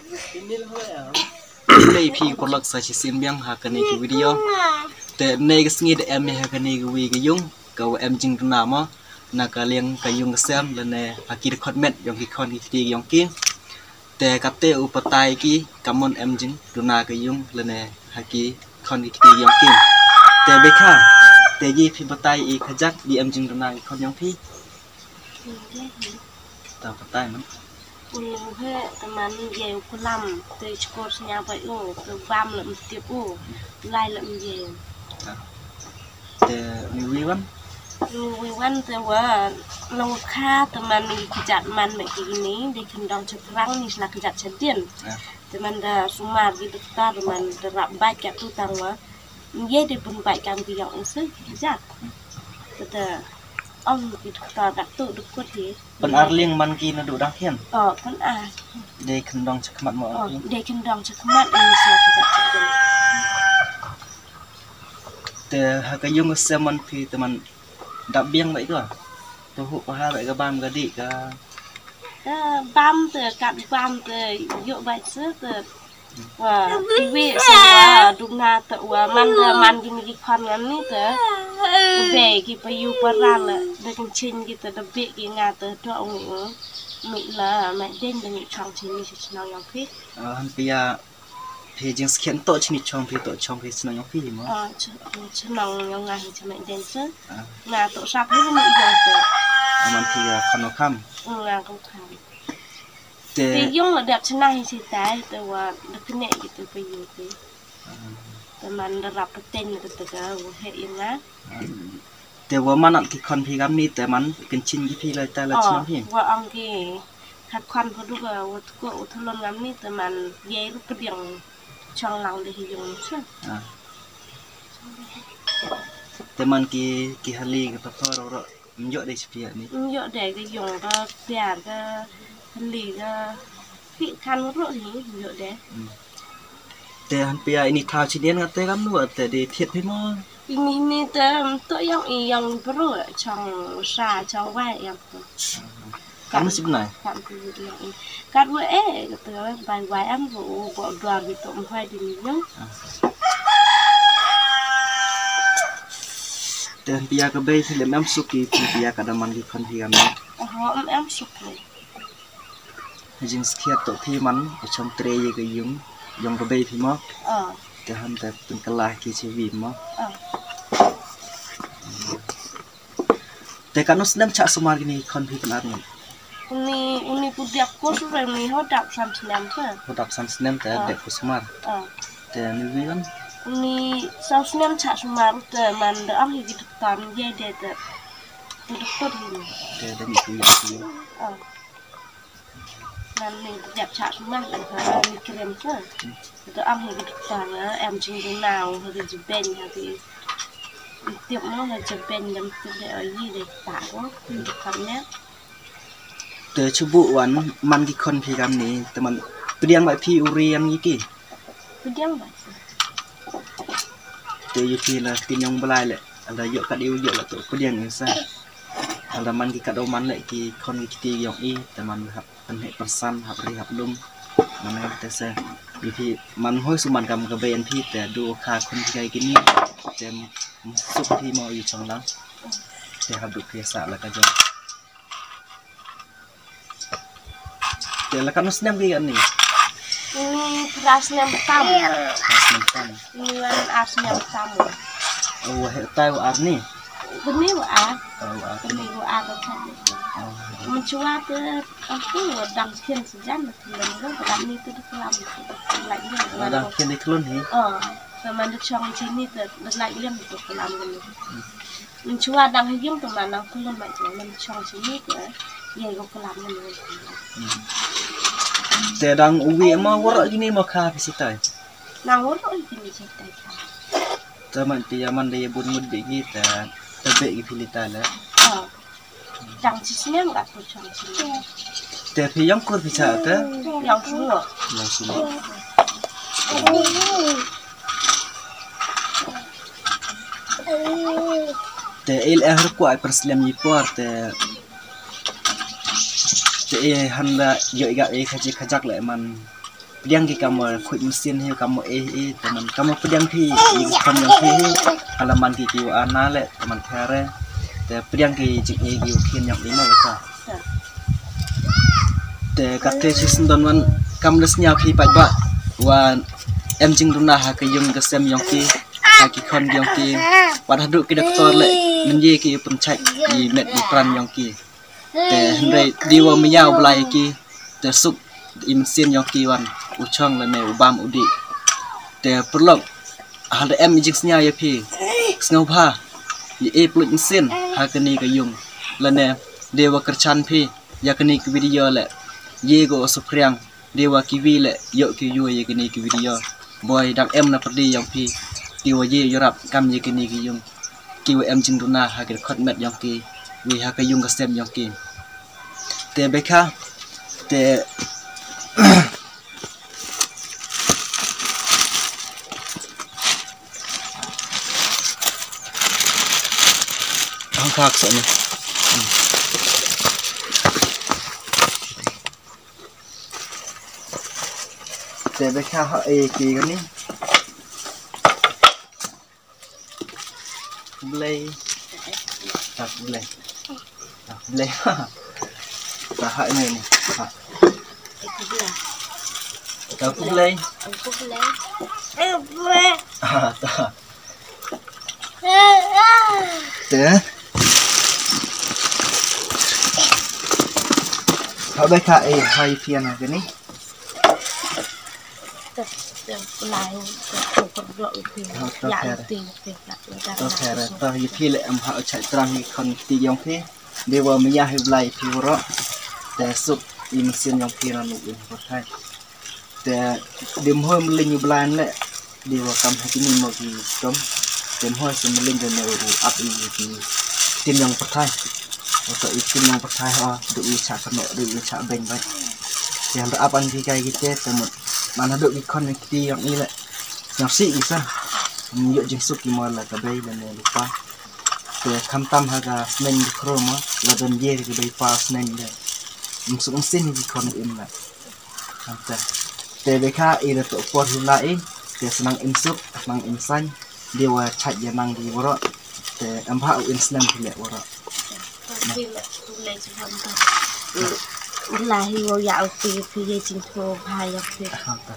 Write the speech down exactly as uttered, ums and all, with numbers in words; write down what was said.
Te phi paralok sa shisien biang ha kane ka video. Te ne ka sngi da em ha kane ka wi ka yung ka wa em jingduna mo na ka liang ka yung ka sem lane ha ki dkhot met yong ki khon ki kti yong ki. Te kate u patai ki kamon em jingduna ka yung lane ha ki khon ki kti yong ki. Te bekha te ji phi patai i khajak di em jingduna ki khon yong phi. Ta patai man. Ulu he teman ye u kulam te chkor snya bai u te bam le mtip u lai le mye. Te mi wi wan. Mi wi wan te wa long kha teman ni kjat man me ki ni de kendong chetrang ni sla kjat chedin. Teman da sumar di doktor teman da rap bai ka tu tang wa. Ye de pun bai kam ki yong u se kjat. Te ong ki doktor dak tu dukut hi. Pyn ar liang man ki na du dang khian. Oh, pyn ar. Dei khyndong chakhmat mo. Oh, dei khyndong chakhmat in sa ki jak chakhmat. Te ha ka yung ka sem man phi te man dap biang bai ko. Te hu pa ha bai ka bam ka di ka. Ka bam te kat bam te yok bai se te. Wa, iwi sa wa, duna ta wa, man da man gini ki khon ngam ni ta. Be ki pa yu pa ra la, da kan chin ki ta da be ki nga ta do ong ong. Mi la, ma den da ni chong chin ni chin ong yong phi. Ah, han pia, phi jing skhen to chin ni chong phi to chong phi chin ong yong phi mo. Ah, chin ong yong nga hi chin ma den sa. Nga to sap ni ni yong ta. Aman phi ya khon kham. Nga khon kham. Te yung la dap chna hi si tai te wa da kne ki te pa yu te. Te man da rap pateng te te ka wa he ina. Te wa man ki khon phi gam ni te man kin chin ki phi la ta la chna hi. Wa ang ki ka khon pha du ka wa tko wa thlon gam ni te man ye ru pdiang chong lang de hi yung sa. Te man ki ki hali ka pathor ro. Mjok dei chipia ni. Mjok dei ka yung ka piar ka li ka pi kan ro ni mjok dei. Te han pia ini thaw chinian nga te kam nu te dei thiet phi mo. Ini ni te to yang i yang bro chong sa chong wai yang tu. Kam sip nai. Kam tu yang i. Kat wa e ka tu bai wai am bu bu dua bi tu mhai di ni yung. Te pia ka bei phi lem em suk ki pia ka daman ki khon phi gam. Oho em em suk ni. Jing skhiat to phi man ka chong tre ye ka yung yong ka bei phi mo. Te han te pun ka lah ki chi wi mo. Te kanu snem cha sumar kini khon phi pun ar ni. Uni uni pudiak ko su re mi ho dap san snem sa. Ho dap san snem te dep ko sumar. Te ni wi kan. Uni san snem cha sumar te man de ang hi ki doktor ye de te. Doktor hi. Te de ni pudiak ki. Man ni pudiak cha sumar te ha ni krem sa. Te ang hi ki doktor em jing de nau ha ki jibeng ha ki. Tip mo ha jibeng dem tip de ayi de ta ko. Doktor ne. Te chubu wan man ki khon phi gam ni te man pdiang bai phi uri yang ki. Pdiang bai. Te yu phi la tin yong blai le ala yok kat yu yok la to pdiang ni sa. Ala man ki kat do man le ki khon ki kti yong i te man hap kan he persan hap ri hap lum. Man te se yu phi man hoi su man kam ka bei an phi te du kha khon phi kai kini te suk phi mo yu chong lang. Te hap du phi sa la ka jong. Te la kanu snem ki ani. Ni phra snem tam. Phra snem tam. Ni wan ar snem tam. Oh, wa he tai wa ar ni. Bini wa ar. Oh, wa ar. Bini wa ar ka. Oh. Mun chua te aku dang skin sejan te lem ko dang ni te kelam. Lai ni. Dang skin di kelun ni. Oh, sama de chong sini te lai lem te kelam ni. Min chua dang ha yung te man nang pulun ma chua man chong chi ni te ye go klam ni. Te dang uwi ma wor gi ni ma kha phi sitai. Nang wor gi ni sitai kha. Te man ti ya man de ye bun mut be gi te te be gi phi litai le. Dang chi snem ga tu chong chi ni. Te phi yong kur phi cha te. Yong kur. Yong kur. Te il eh har kwai perslem ni por te te e han la yo iga e khaji khajak le man. Pdiang ki kam wa khuid mynsiem hi kam wa eh eh, te man kam wa pdiang phi i khon yong phi hi, ka la man ki ki wa ana le, te man phi are, te pdiang ki jing eh ki wa khin yong i ma wa sa. Te kate shi sndon wan kam da sñiaw phi pat ba, wa em jingduna ha ka yung ka sem yong ki, ha ki khon yong ki, wat haduh ki doktor le, mynje ki pynchait i met i pran yong ki. Te hynrei di wa maya u Blai ki, te suk i mynsiem yong ki wan u chong lane u bam u dih. Te pyrlok, ha da em i jingsñiaw ya phi, sngewbha ya e pynlut mynsiem ha kani ka yung, lane di wa kyrchan phi ya kani ka video le, ye ko supriang, di wa ki wi le yoh ki yoh ya kani ka video. Boi dang em na pyrdi yong phi, ki wa ye yurap kam ya kani ka yung, ki wa em jingduna ha ki khot met yong ki, wi ha ka yung ka sem yong ki. Te bekha, te ang khak sa ni. Te bekha ha e ki kani. Blei. Tak blei. Tak blei. Tak hak ni ni. Tak. Tak blei. Ah, tak. Te. Hak bai ka eh hai pian hak ni. To pher, to ïa phi le em ha u chai trang ïa khon ti yong phi. Dei wa maya hi Blai phi waro. Te suk i mynsiem yong phi na nuk in pyrthai. Te dei mhoi mlin ïa Blai le. Dei wa kam ha kini mo ki kom. Dei mhoi se mlin de ne u ap i ki tin yong pyrthai. Wa to i tin yong pyrthai ho, du i cha kano, du i cha beng bai. Te hal da ap an ki kai ki te, te mut. Man haduh ki khon ki ti yong i le. Nyam si i sa. Ym ïoh jingsuk ki mo la ka bei lane lypa. Te khamtam ha ka sneng de khro mo, la don ye ka bei pa sneng de. Ym suk ym sin ki khon im la. Te. Te bekha i da to por hu la i, te snang im suk, snang im sain, de wa chait ya nang di waro. Te em ha u in snem phi le waro. Lai hi wo ya u ti phi ye jingtho bha ya phi. Ha ta.